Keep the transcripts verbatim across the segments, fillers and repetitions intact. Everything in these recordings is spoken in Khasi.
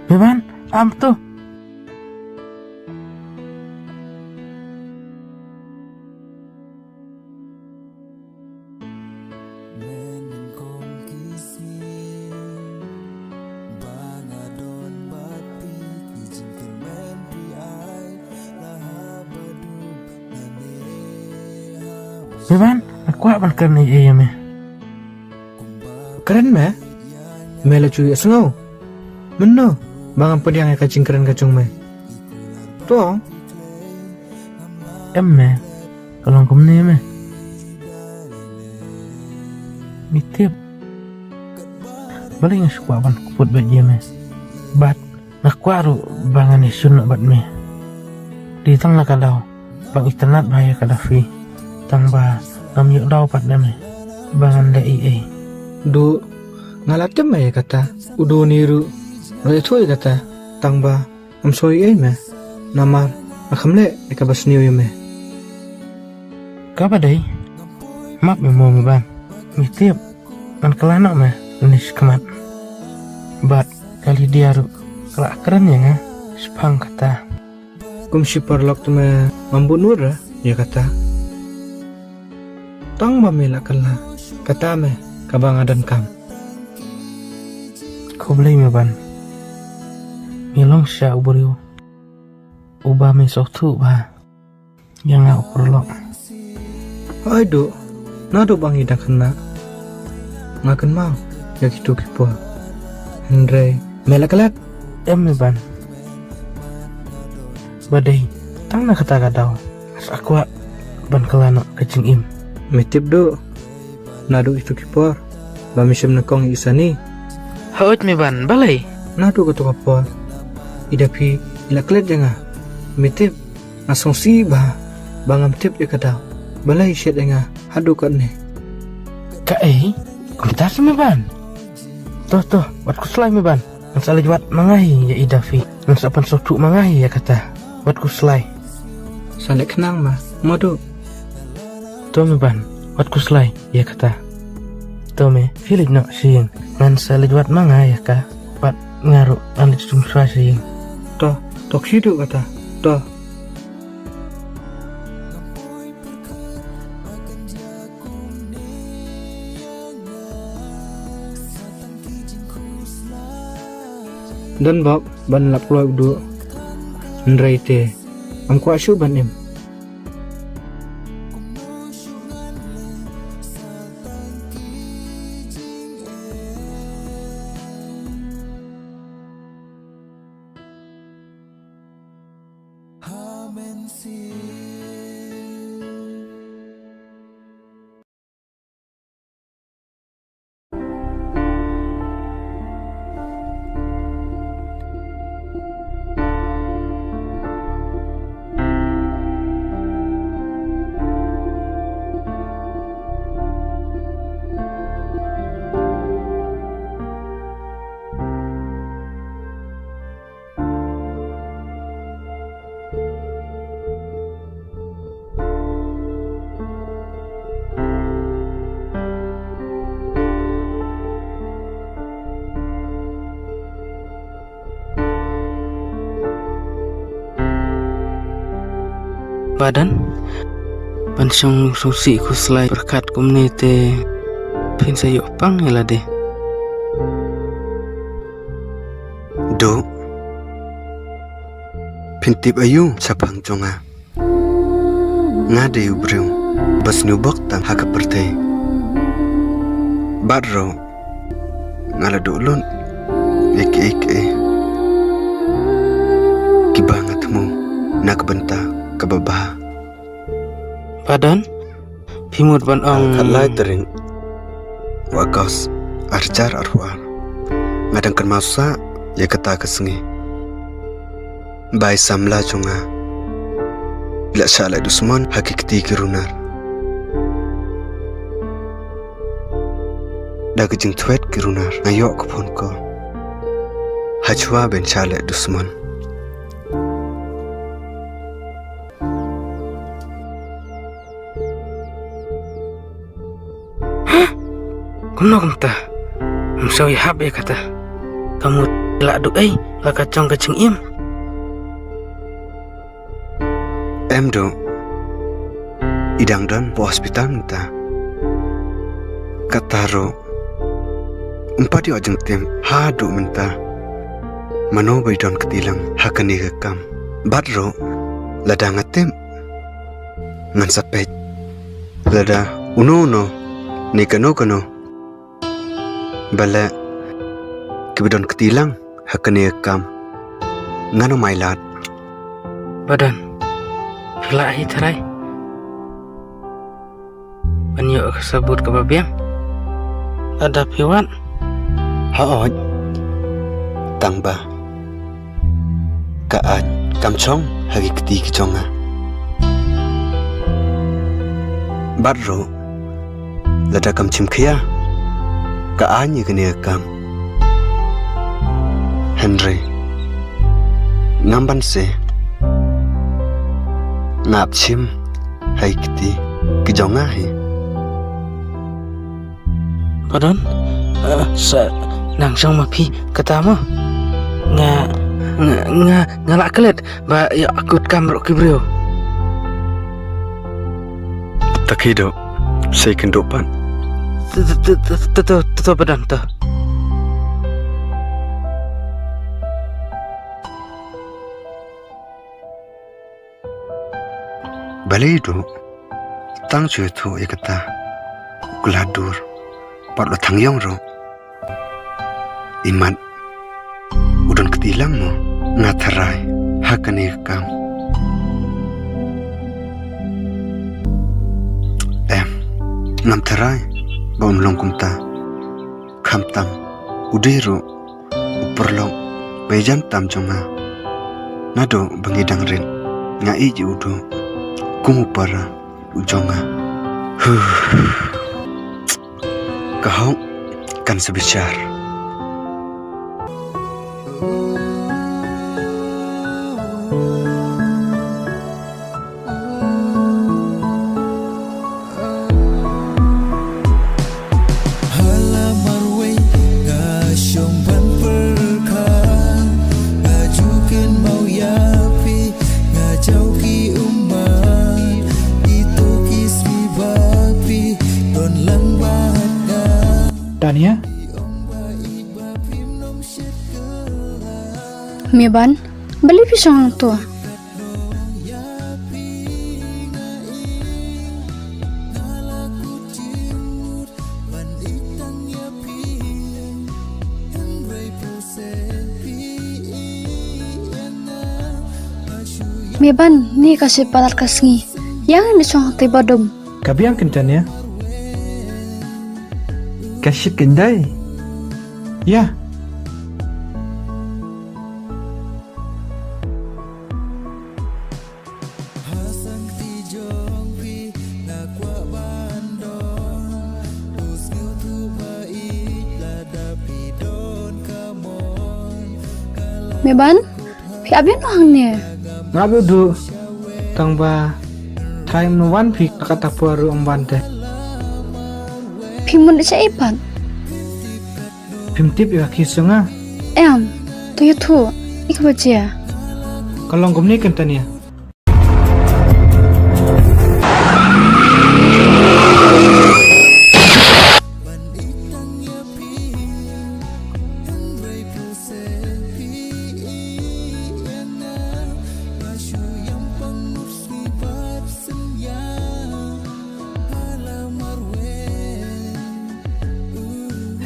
Beban, am tu. Beban, nga kwah ban kren ïa me. Kren me? Me la ju ïohsngew? Mynno ba ngam pdiang ïa ka jingkren ka jong me? To. Em me, ka long kumne me. Me tip. Balei nga shu kwah ban kput bad ïa me. Bad nga kwah ruh ba ngan ïashun noh bad me. Dei tang la ka daw ba ngi itynnad bha ïa ka Dafi. Tang ba ngam ïoh daw pat na me ba ngan leh ei ei. Duh, nga la tip me ïa kata. U Doni ruh u la ïathuh ïa kata. Tang ba ngam soi ei ei me. Namar nga kham leh ïa kaba sniew ïa me. Kaba dei, map me mo me Ban. Ngi tip ngan kylla noh me lane shakhmat. Bad ka Lydia ruh ka la kren ïa nga shaphang kata. Kum shi paralok te me ngam bun ur ïa kata. Tang ba me la kylla, kata me kaba nga donkam. Khublei me Ban. Me long shisha u briew uba me sngewthuh bha ïa nga u paralok. Ai duh, naduh ba ngi dang khynnah nga kynmaw ïa kito ki por. Hynrei me la klet. Em me Ban. Ba dei tang na kata ka daw nga sa kwah ban kylla noh ka jingim. Me tip duh, naduh kito ki por ba me shim nyngkong ïa i Sani. Hooid me Ban, balei? Naduh kato ka por i Dafi i la klet ïa nga. Me tip, nga sngewsih bha ba ngam tip ïa ka daw. Balei i shet ïa nga haduh katne? Kaei? Kumta sa me Ban. To to, wat khuslai me Ban. Ngan sa leit wad ma nga hi ïa i Dafi. Ngan sa pynsngewthuh ma nga hi ïa kata. Wat khuslai. Sa leit khnang ma, mo duh. To me Ban, wat khuslai ïa kata. To me, phi leit noh sha ïing. Ngan sa leit wad ma nga ïa ka. Bad nga ruh ngan leit shong shuwa sha ïing. To, to khie duh kata. To. Don bok ban lap kloi u duh. Hynrei te ngam kwah shuh ban im. Ba don ban shong sngewsih khuslai pyrkhat kumne te phin sa ïoh pang ïa lade. Duh. Phin tip aïu shaphang jong nga? Nga dei u briew ba sniew bok tang ha ka pyrthei. Bad ruh nga la duh lut ïa kiei kiei kiba nga thmu na ka bynta kaba bha. Pardon? Phi mut ban ong. Khatlai tarik u August arhajar arphew ar. Nga dang kynmaw sah ïa kata ka sngi ba i samla jong nga i la shah leh dusmon ha ki kti ki runar. Da ka jingthwet ki runar nga ïoh ka phone call. Hashwa ban shah leh dusmon. Hah? Kumno kumta? Ngam sngewthuh ïa kata. Ka mut la duh ei la ka jong ka jingim. Em duh, i dang don hapoh hospital mynta. Kata ruh ym pat ïoh jingtip haduh mynta mano ba i don kti lang ha kane ka kam. Bad ruh lada nga tip, ngan sa peit lada uno uno ne kano kano ba leh kiba don kti lang ha kane ka kam. Ngan ym ailad. Ba don, phi lah hi tharai ban ïoh ka sabut kaba biang lada phi wad. Hooid, tang ba ka aid kam shong ha ki kti ki jong nga. Bad ruh lada kam shim khia, ka aid ïa kane ka kam. Hynrei ngam banse, nga ap shim ha ki kti ki jong nga hi. Pardon? Eh, sa nang shong ma phi kata mo? Nga, nga, nga, nga lah klet ba ïa akut kam ruh ki briew. Takido, sei kynduh pat. To, to, to, pardon, to. Balei duh? Tang shu ïathuh ïa kata u kla dur bad u thang ïong ruh. Imat u don kti lang mo? Nga tharai ha kane ka kam. Em, ngam tharai ba un long kumta. Khamtam u dei ruh u paralok ba ïajan tam jong nga. Naduh ba ngi dang rit nga ïeit ïa u duh kum u para u jong nga. Huh. Ka hok kan sa bishar. Ha la marwei nga shong ban pyrkhat, nga ju kynmaw ïa phi, nga jaw ki ummat, ito ki sngi ba phi don lang bad nga. Tania? Meban, balei phi shong hangto? Meban, ni ka shi palat ka sngi. Ïa ngin ïa shong hangtei ba dum. Ka biang kynta ne? Ka shit kynta. Ïa. Meban, phi ap ïano hangne? Nga ap ïa u duh, tang ba tharai ym wan phi, kata por ruh ym wan te. Phi mut shaei pat? Phim tip ïa ka case jong nga? Em, to ïathuh ïa kaba jia. Ka long kumne kynta ne.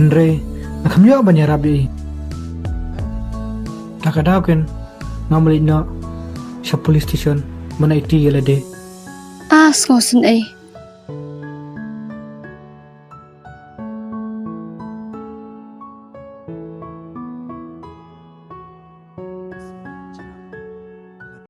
Hynrei nga kham ïoh ban ïarap ïa i. La ka daw ken ngam leit noh sha police station ban aiti ïa lade. Ah, sngewsynei.